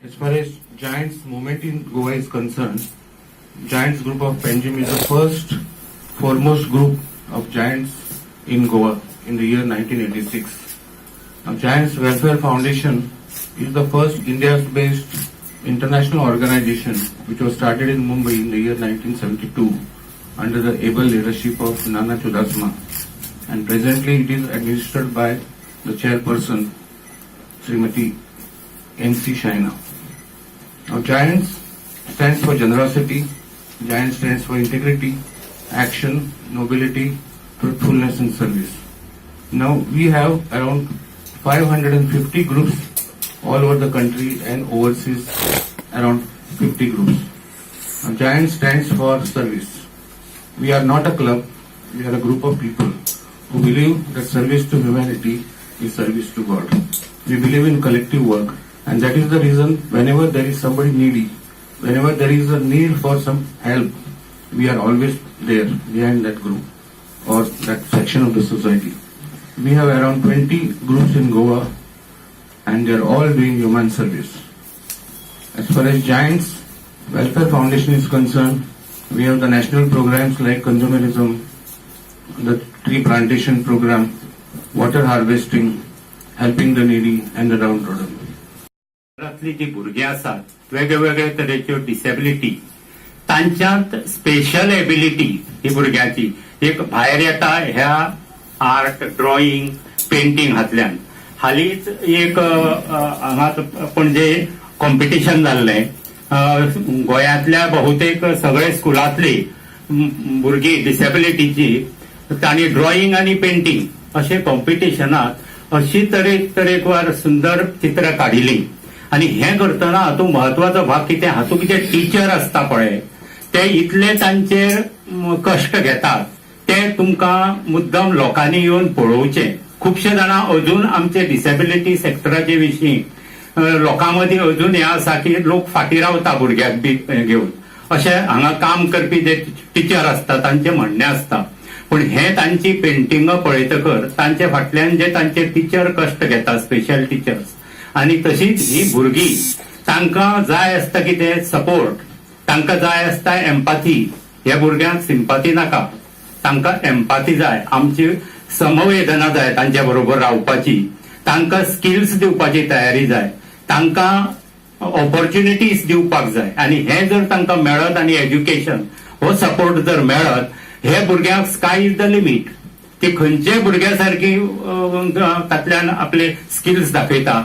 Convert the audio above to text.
As far as Giants movement in Goa is concerned, Giants Group of Panjim is the first foremost group of giants in Goa in the year 1986. Now, Giants Welfare Foundation is the first India-based international organization which was started in Mumbai in the year 1972 under the able leadership of Nana Chudasma, and presently it is administered by the chairperson, Srimati N.C. Shaina. Now, Giants stands for generosity, Giants stands for integrity, action, nobility, truthfulness and service. Now, we have around 550 groups all over the country and overseas around 50 groups. Now, Giants stands for service. We are not a club, we are a group of people who believe that service to humanity is service to God. We believe in collective work, and that is the reason whenever there is somebody needy, whenever there is a need for some help, we are always there behind that group or that section of the society. We have around 20 groups in Goa and they are all doing human service. As far as Giants Welfare Foundation is concerned, we have the national programs like consumerism, the tree plantation program, water harvesting, helping the needy and the downtrodden. घरांतली जी भुरगीं आसात, वेगळे तरेच्यो disability, तांच्यांत special ability ही भुरग्यांची एक भायर येता ह्या आर्ट, ड्रॉइंग, पेंटींग हातल्यान. हालींच एक हांगा पणजे कॉम्पिटिशन जाल्लें. गोंयांतल्या बहुतेक सगळे स्कुलांतली भुरगीं डिसेबिलिटीची, तांणी ड्रॉइंग आनी पेंटींग अशे कॉम्पिटिशनात अशी तरेक तरेकवार सुंदर चित्रां काडिल्लीं. आनी हें करतना हातूंत म्हत्वाचो भाग कितें, हातूंत कितें टिचर आसता पळय, ते इतले तांचेर कश्ट घेतात, ते तुमकां मुद्दम लोकांनी येवन पळोवचें. खुबशे जाणां अजून आमचे डिसेबिलिटी सेक्टराचे विशीं लोकां मदीं अजून हें आसा की लोक फाटीं रावता भुरग्याक बी घेवन, अशें हांगा काम करपी जे टिचर आसता तांचें म्हणणें आसता. पूण हे तांची पेंटिंगां पळयतकर तांचे फाटल्यान जे तांचे टिचर कश्ट घेता, स्पेशल टिचर्स, आनी तशीच ही भुरगीं, तांकां जाय आसता कितें? सपोर्ट. तांकां जाय आसता एम्पाथी. ह्या भुरग्यांक सिंपाथी नाका, तांकां एम्पाथी जाय, आमची समवेदना जाय, तांच्या बरोबर रावपाची. तांकां स्किल्स दिवपाची तयारी जाय, तांकां ऑपॉर्च्युनिटीज दिवपाक जाय. आनी हें जर तांकां मेळत आनी एज्युकेशन हो सपोर्ट जर मेळत, हे भुरग्यांक स्काय is the limit. ती खंयच्याय भुरग्या सारकी तातल्यान आपले स्किल्स दाखयता.